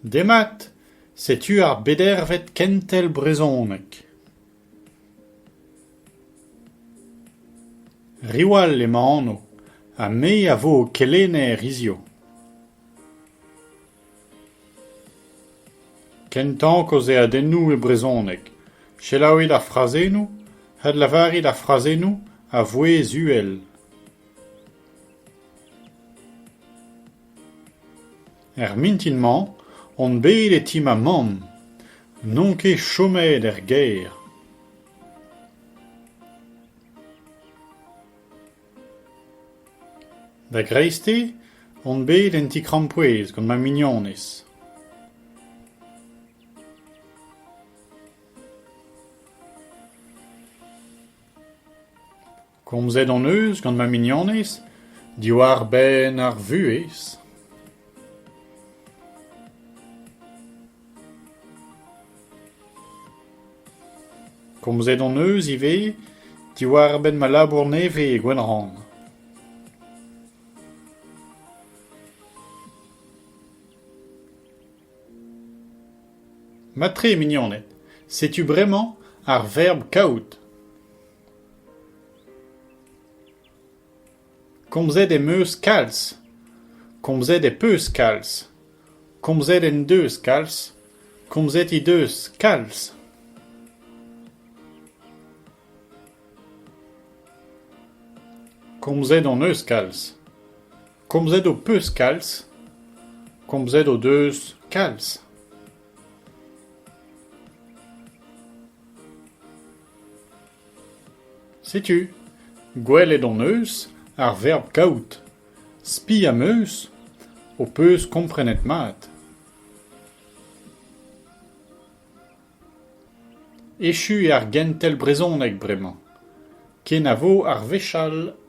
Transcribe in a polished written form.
Demat, setu ar bedervet kentel brezhoneg. Riwal eo ma anv ha me a vo ho kelenner hiziv. Kentañ kaozeadennoù e brezhoneg. Selaouit ar frazennoù, adlavarit ar frazennoù a vouezh uhel. Er mintin-mañ on bet e ti ma mamm. N'on ket chomet er gêr. Da greisteiz on bet en ti-krampouezh gant ma mignonez. Komzet hon eus gant ma mignonez diwar-benn ar vuhez. Komzet hon eus ivez diwar-benn ma labour nevez e Gwenrann. Mat-tre mignoned, setu bremañ ar verb kaout. Komzet em eus kalz. Komzet ez peus kalz. Komzet en deus kalz. Komzet he deus kalz. Komzet hon eus kalz. Komzet ho peus kalz. Komzet o deus kalz. Setu, gwelet hon eus ar verb kaout. Spi am eus ho peus komprenet mat. Echu eo ar gentel brezhoneg bremañ. Kenavo ar wech all.